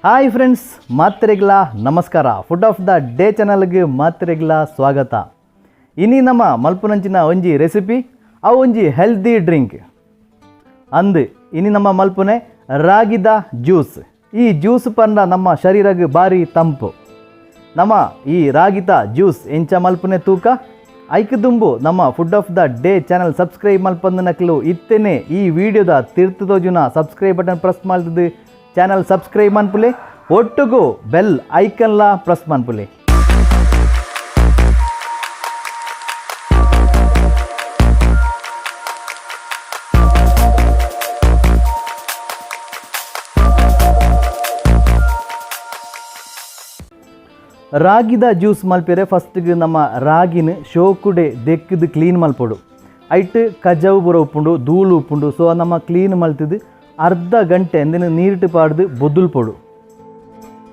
Hi friends, ಮಾತ್ರೆಗ್ಲಾ ನಮಸ್ಕಾರ. Food of the day ಚಾನಲ್ಗೆ ಮಾತ್ರೆಗ್ಲಾ ಸ್ವಾಗತ. ಇನಿ ನಮ್ಮ ಮಲ್ಪುನಂಚಿನ ಒಂಜಿ ರೆಸಿಪಿ ಅವು ಒಂಜಿ ಹೆಲ್ದಿ ಡ್ರಿಂಕ್ ಅಂದ್. ಇನಿ ನಮ್ಮ ಮಲ್ಪುನೆ ರಾಗಿದ ಜ್ಯೂಸ್. ಈ ಜ್ಯೂಸ್ ಪಂಡ ನಮ್ಮ ಶರೀರಗ್ ಬಾರಿ ತಂಪು. ನಮ್ಮ ಈ ರಾಗಿತ ಜ್ಯೂಸ್ ಎಂಚ ಮಲ್ಪುನೆ ತೂಕ. ಐಕ್ ದುಂಬು ನಮ್ಮ food of the day channel subscribe ಮಲ್ಪಂದು ನಕ್ಲು ಇತ್ತೇನೆ ಈ ವಿಡಿಯೋದ ತಿರ್ತು ತೋಜುನ ಸಬ್ಸ್ಕ್ರೈಬ್ ಬಟನ್ ಪ್ರೆಸ್ ಮಲ್ತದು ಚಾನಲ್ ಸಬ್ಸ್ಕ್ರೈಬ್ ಮನ್ಪುಲೆ, ಒಟ್ಟುಗು ಬೆಲ್ ಐಕನ್ಲಾ ಪ್ರೆಸ್ ಮನ್ಪುಲೆ. ರಾಗಿದ ಜ್ಯೂಸ್ ಮಲ್ಪೆರೆ ಫಸ್ಟ್ಗೆ ನಮ್ಮ ರಾಗಿನ ಶೋಕುಡೆ ದೆಕ್ಕದು ಕ್ಲೀನ್ ಮಲ್ಪೊಡು. ಐಟ್ ಕಜವು ಪೂರ ಉಪ್ಪುಂಡು, ಧೂಳು ಉಪ್ಪುಂಡು. ಸೊ ನಮ್ಮ ಕ್ಲೀನ್ ಮಲ್ತದು ಅರ್ಧ ಗಂಟೆ ಅಂದಿನ ನೀರಿಟ್ಟು ಪಾಡ್ದು ಬೊದುಲ್ಪೊಡು.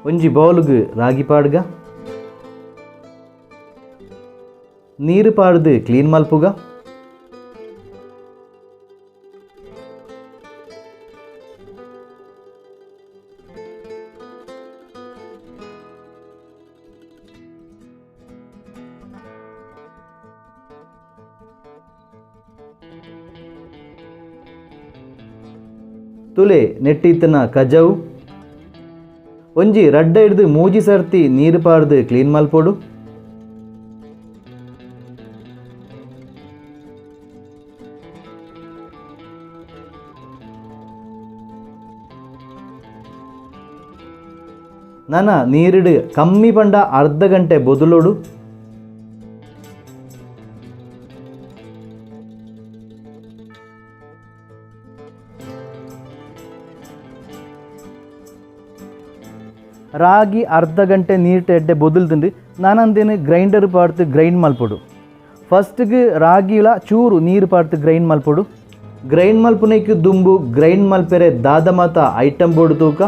ಒಂಜಿ ಬೌಲ್ಗ್ ರಾಗಿ ಪಾಡ್ಗ, ನೀರು ಪಾಡ್ದು ಕ್ಲೀನ್ ಮಲ್ಪುಗ. ತುಲೆ ನೆಟ್ಟಿತ್ತನ ಕಜವು ಒಂಜಿ ರಡ್ಡ ಹಿಡ್ದು ಮೂಜಿ ಸರ್ತಿ ನೀರು ಪಾಡ್ದು ಕ್ಲೀನ್ ಮಲ್ಪೊಡು. ನನ ನೀರಿಡು ಕಮ್ಮಿ ಪಂಡ ಅರ್ಧ ಗಂಟೆ ಬೊದುಲೊಡು. ರಾಗಿ ಅರ್ಧ ಗಂಟೆ ನೀರು ಎಡ್ಡೆ ಬೊದಲ್ದುಂಡು. ನಾನಂದೇನು ಗ್ರೈಂಡರ್ ಪಾಡ್ತು ಗ್ರೈಂಡ್ ಮಲ್ಪೊಡು. ಫಸ್ಟ್ಗೆ ರಾಗಿಲ ಚೂರು ನೀರು ಪಾಡ್ತು ಗ್ರೈಂಡ್ ಮಲ್ಪೊಡು. ಗ್ರೈಂಡ್ ಮಲ್ಪುನೈಕ್ ದುಂಬು ಗ್ರೈಂಡ್ ಮಲ್ಪೆರೆ ದಾದ ಮಾತ ಐಟಮ್ ಬೋರ್ಡ್ ತೂಕ.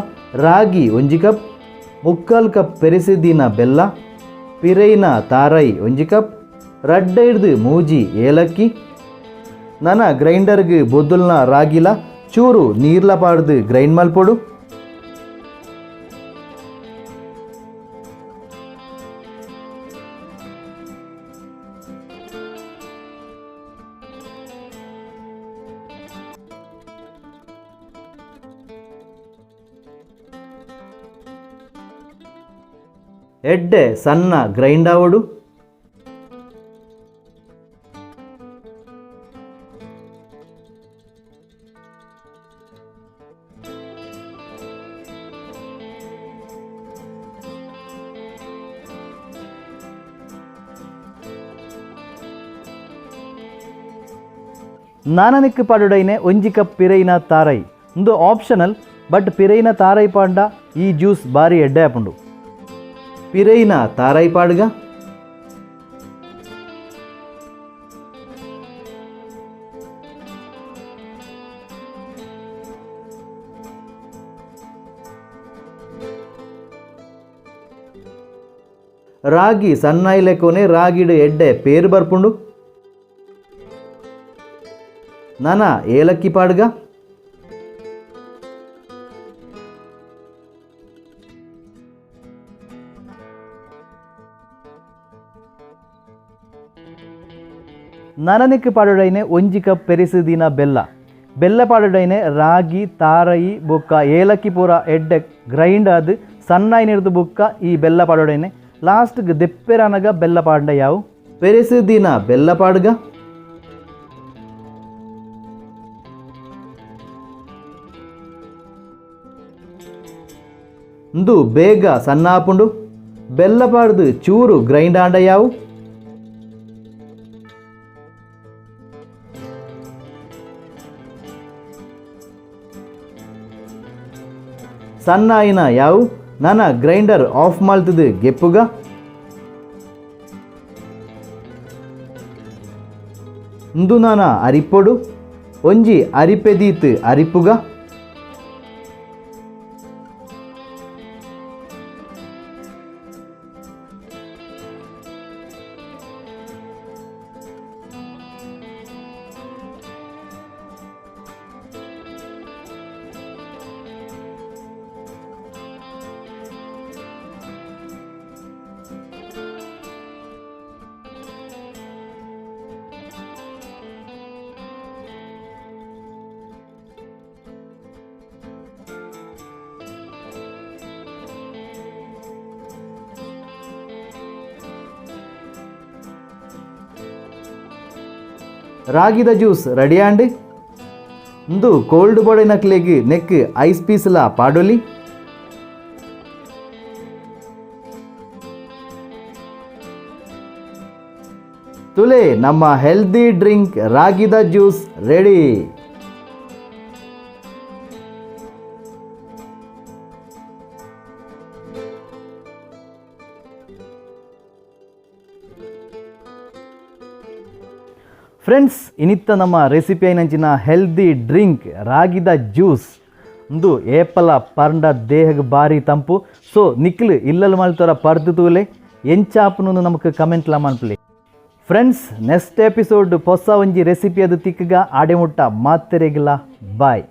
ರಾಗಿ ಒಂಜಿ ಕಪ್, ಮುಕ್ಕಾಲು ಕಪ್ ಪೆರಿಸಿದಿನ ಬೆಲ್ಲ, ಪಿರೈನ ತಾರೈ ಒಂಜಿ ಕಪ್, ರಡ್ಡ ಹಿಡ್ದು ಮೂಜಿ ಏಲಕ್ಕಿ. ನನ ಗ್ರೈಂಡರ್ಗೆ ಬೊದುಲ್ನ ರಾಗಿಲ ಚೂರು ನೀರ್ಲ ಪಾಡ್ದು ಗ್ರೈಂಡ್ ಮಲ್ಪೊಡು. ಎಡ್ಡೆ ಸಣ್ಣ ಗ್ರೈಂಡ್ ಆವಡು. ನಾನನಿಕ್ ಪಾಡುಡೈನೆ ಒಂಜಿ ಕಪ್ ಪಿರೈನ ತಾರೈ. ಉಂದು ಆಪ್ಷನಲ್, ಬಟ್ ಪಿರೈನ ತಾರೈ ಪಾಂಡ ಈ ಜ್ಯೂಸ್ ಬಾರಿ ಎಡ್ಡೆ ಆಪುಂಡು. ಪಿರೈನ ತಾರೈ ಪಾಡ್ಗ. ರಾಗಿ ಸಣ್ಣ ಲೆಕ್ಕೋನೆ ರಾಗಿಡು ಎಡ್ಡೆ ಪೇರು ಬರ್ಪುಂಡು. ನನ ಏಲಕ್ಕಿ ಪಾಡ್ಗ. ನನನಿಕ್ ಪಾಡುಡೈನೆ ಒಂಜಿ ಕಪ್ ಪೆರಿಸಿದಿನ ಬೆಲ್ಲ. ಬೆಲ್ಲ ಪಾಡುಡೈನೆ ರಾಗಿ ತಾರೈ ಬೊಕ್ಕ ಏಲಕ್ಕಿ ಪೂರ ಎಡ್ಡೆ ಗ್ರೈಂಡ್ ಆದ್ ಸಣ್ಣ ಹಿಡ್ದು ಬೊಕ್ಕ ಈ ಬೆಲ್ಲ ಪಾಡುಡೈನೆ ಲಾಸ್ಟ್ಗೆ ದೆಪ್ಪೆರನಗ ಬೆಲ್ಲ ಪಾಂಡ ಯಾವು ಪೆರಿಸಿದಿನ ಬೆಲ್ಲ ಪಾಡ್ಗ. ಇಂದು ಬೇಗ ಸಣ್ಣ ಆಪುಂಡು. ಬೆಲ್ಲ ಪಾಡ್ದು ಚೂರು ಗ್ರೈಂಡ್ ಆಂಡ ಯಾವು. ಸಣ್ಣ ಆಯಿನ ಯಾವು. ನನ ಗ್ರೈಂಡರ್ ಆಫ್ ಮಲ್ತದು ಗೆಪ್ಪುಗ. ಇಂದು ನಾನ ಅರಿಪೊಡು. ಒಂಜಿ ಅರಿಪೆದೀತ್ ಅರಿಪುಗ. ರಾಗಿದ ಜ್ಯೂಸ್ ರೆಡಿ ಆಂಡ್. ಇಂದು ಕೋಲ್ಡ್ ಬೋಡಿನಕ್ಲೆಗ್ ನೆಕ್ ಐಸ್ ಪೀಸ್ಲ ಪಾಡೊಲಿ. ತುಲೆ, ನಮ್ಮ ಹೆಲ್ದಿ ಡ್ರಿಂಕ್ ರಾಗಿದ ಜ್ಯೂಸ್ ರೆಡಿ. ಫ್ರೆಂಡ್ಸ್, ಇನಿತ್ತ ನಮ್ಮ ರೆಸಿಪಿ ಐನಂಚಿನ ಹೆಲ್ದಿ ಡ್ರಿಂಕ್ ರಾಗಿದ ಜ್ಯೂಸ್. ಉಂದು ಏಪಲ ಪರ್ಂಡ ದೇಹಗ್ ಬಾರಿ ತಂಪು. ಸೊ ನಿಕ್ಲು ಇಲ್ಲಲ್ ಮಲ್ತೊರ ಪರ್ದು ತೂಲೆ, ಎಂಚಾಪುನು ನಮಕ್ ಕಮೆಂಟ್ಲ ಮನ್ಪುಲೆ. ಫ್ರೆಂಡ್ಸ್, ನೆಕ್ಸ್ಟ್ ಎಪಿಸೋಡ್ ಪೊಸ ಒಂಜಿ ರೆಸಿಪಿ ಅದು ತಿಕ್ಕಗ. ಆಡೆ ಮುಟ್ಟ ಮಾತೆರೆಗ್ಲ ಬಾಯ್.